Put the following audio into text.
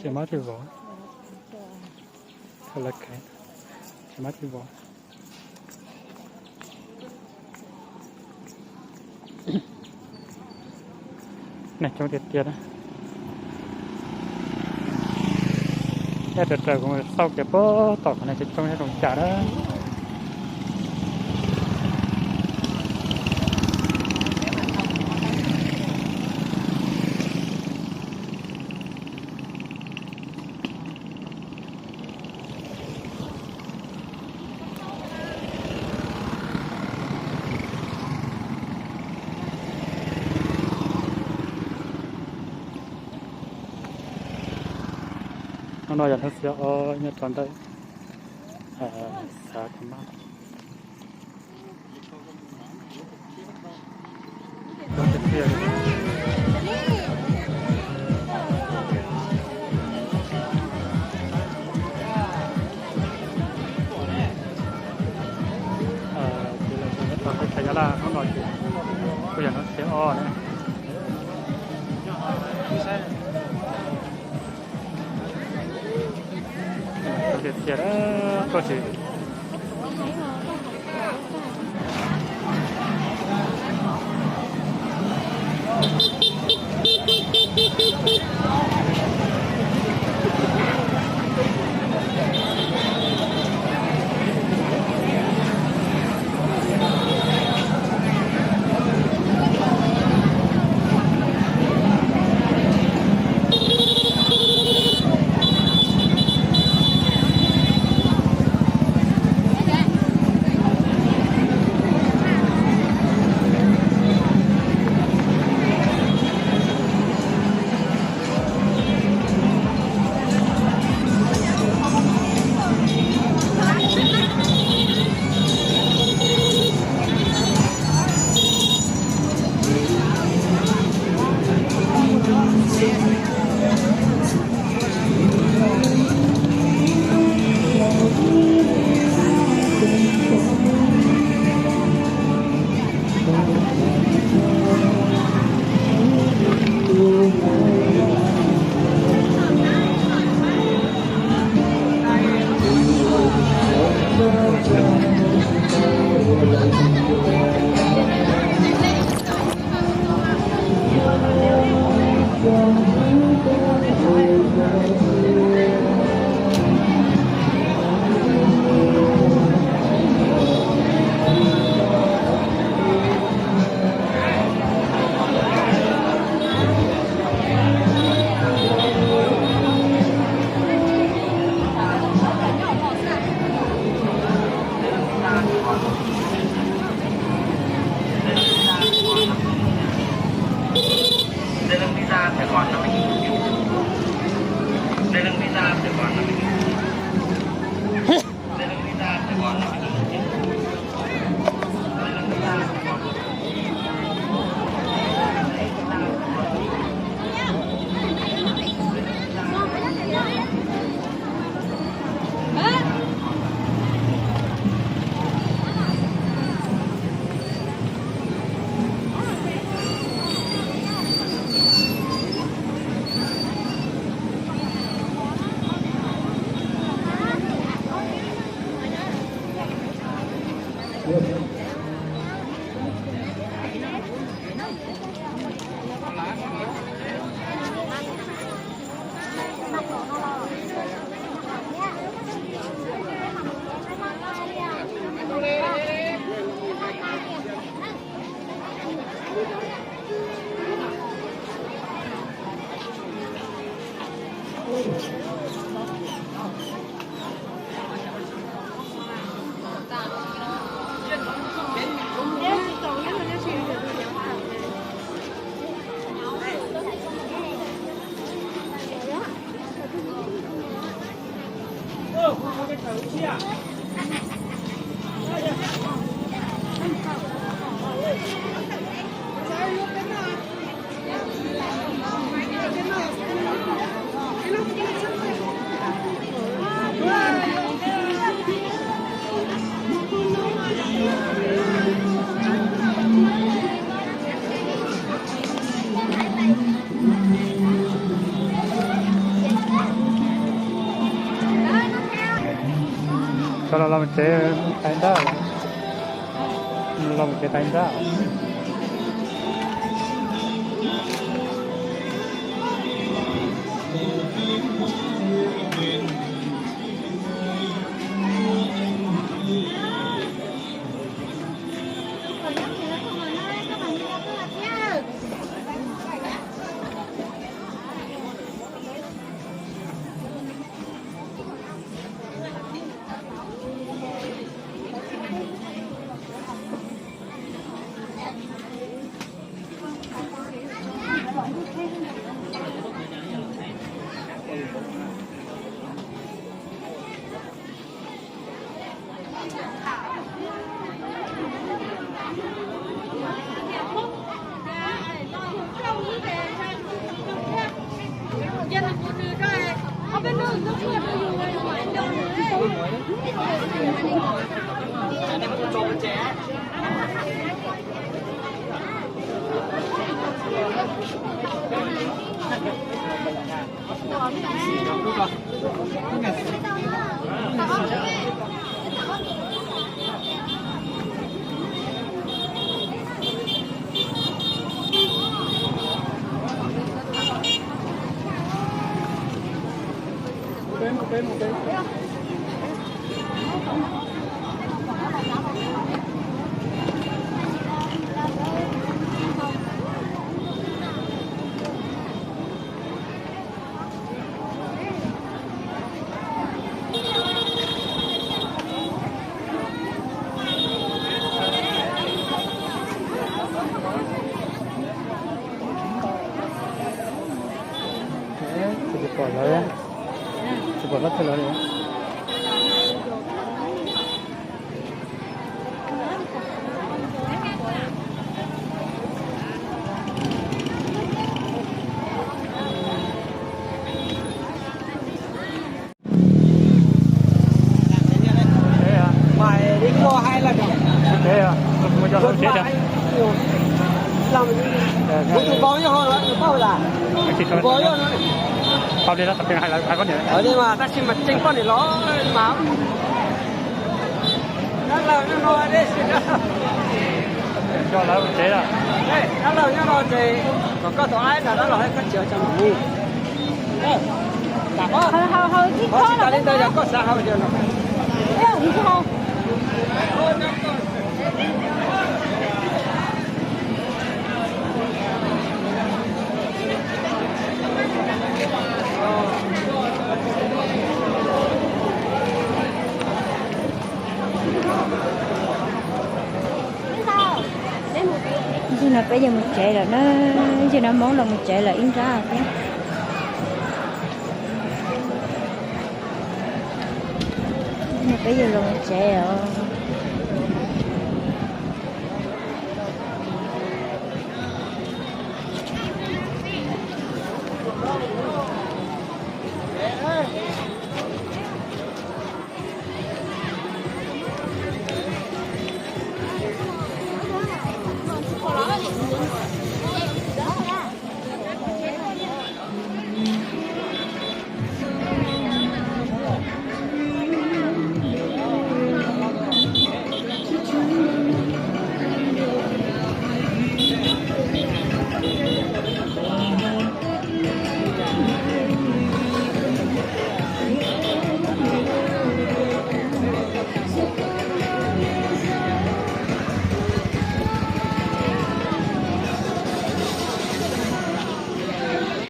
Tsis muaj tej vov, tsis muaj tej vov. Neeg coob tiag tiag na. Nyob raws raws kuv xauj kiag puag tom qhov no ces coob nyob zoo cas na. Hnub no yog hnub xiab ob nyob rau ntawm xav Kha Mab. Ces lawv teb chaws Nyab Laj hnub no ces kuj yog hnub xiab ob na. Tiag tiag, tuaj tsis Tau los mus tsev tais nrab, los mus tsev tais nrab. Tsis pom lawv, tsis pom lawv thiab lawv li. Tus vauv yog ho, tus vauv lawm. Tus vauv yog no. Tab sis mas tseem poj niam los mas. Dab laug nyob no, dab laug nyob no ces kom koj tau aib nrog dab laug thiab koj tsis tau coj mus. Tsis tas li ntawd yog koj xav hau ces los. Ib ntsis no peb yuav mus tsev lawm na, ib ntsis no Hmoob los mus tsev lawm ib nrab thiab. Ib ntsis no peb yuav los mus tsev os.